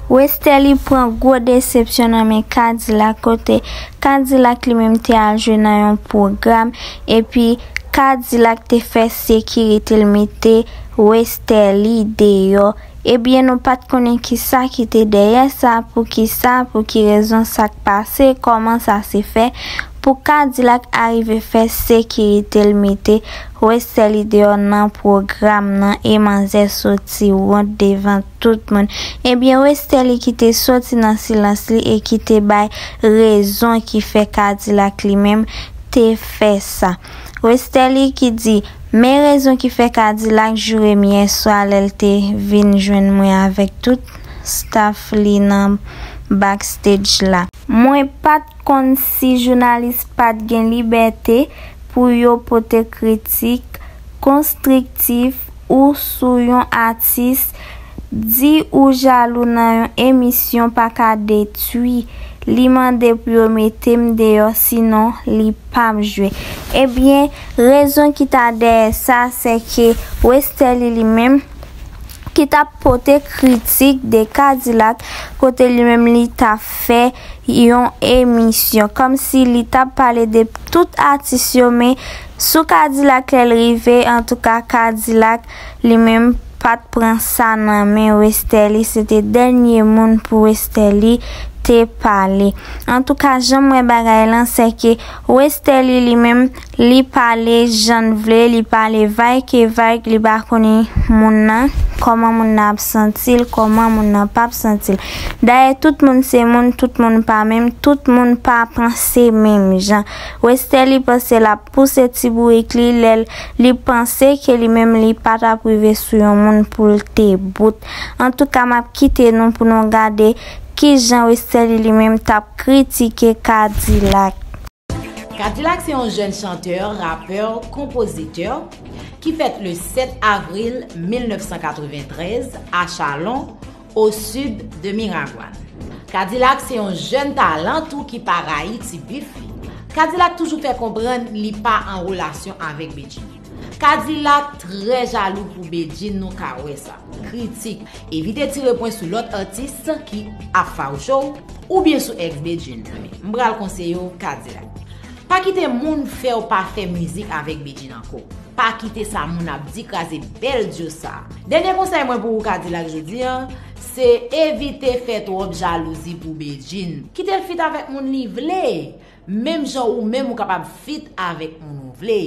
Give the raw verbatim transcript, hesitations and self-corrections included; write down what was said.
Westerlie pran gwo desepsyon nan men K-Dilak, kote K-Dilak li menm te al jwe nan yon pwogram, epi K-Dilak te fè sekirite l mete Westerlie deyò. Ebyen, nou pa t konnen ki sa ki te dèyè sa, pou ki sa, pou ki rezon sa k pase, kòman sa se fè, pou K-Dilak arive fè sekirite l mete Westerlie deyò nan pwogram nan, e manzè soti wont devan tout moun. Ebyen, Westerlie ki te soti nan silans li e ki te bay rezon ki fè K-Dilak li menm te fè sa. Westerlie ki di, men rezon ki fè K-Dilak joure m yèswa lè l te vin jwenn mwen avèk tout staff li nan backstage la. Mwen pa t konn si jounalis pa t gen libète pou yo pote kritik konstriktif ou sou yon atis, di ou jalou nan yon emisyon pa ka detwi li mande pou yo mete m deyò, sinon li p ap jwe. Ebyen, rezon ki ta dèyè sa, se ke Westerlie li menm, ki t ap pote kritik de K-Dilak, kote li menm li t ap fè yon emisyon, kòmsi li t ap pale de tout atis yo, men sou K-Dilak lè l rive, antouka K-Dilak li menm pa t pran sa nan men Westerlie, se te dènye moun pou Westerlie te pale. Antouka, jan m wè bagay lan, se ke Westerlie li menm, li pale jan l vle, li pale vay ke vay, li pa konnen moun nan, kòman moun nan ap santi l, kòman moun nan p ap santi l. Dayè, tout moun se moun, tout moun pa menm, tout moun pa panse menm jan. Westerlie panse l ap pouse ti bourik li, lè l, li panse ke li menm li pa t ap rive sou yon moun pou l te bout. Antouka, m ap kite nou pou nou gade kijan Westerlie li menm t ap kritike K-Dilak. K-Dilak se yon jèn chantè, rapè, konpozitè ki fèt le sèt avril mil nèf san katreventrèz a Chalon, o sid de Miragwàn. K-Dilak se yon jèn talan tou ki pa rayi ti bif li. K-Dilak toujou fè konprann li pa an relasyon avèk Bedjine. K-Dilak trè jalou pou Bedjine, nou ka wè sa. Kritik, evite tire pwen sou lòt atis ki ap fawouche w, oubyen sou ex Bedjine. M pral konseye w K-Dilak. Pa kite moun fè w pa fè mizik avèk Bedjine ankò. Pa kite sa moun ap di kraze bèl dyo sa. Dènye konsèy mwen pou ou K-Dilak jodi a, se evite fè twòp jalouzi pou Bedjine. Kite l fit avèk moun li vle, menm jan ou menm ou kapab fit avèk moun ou vle.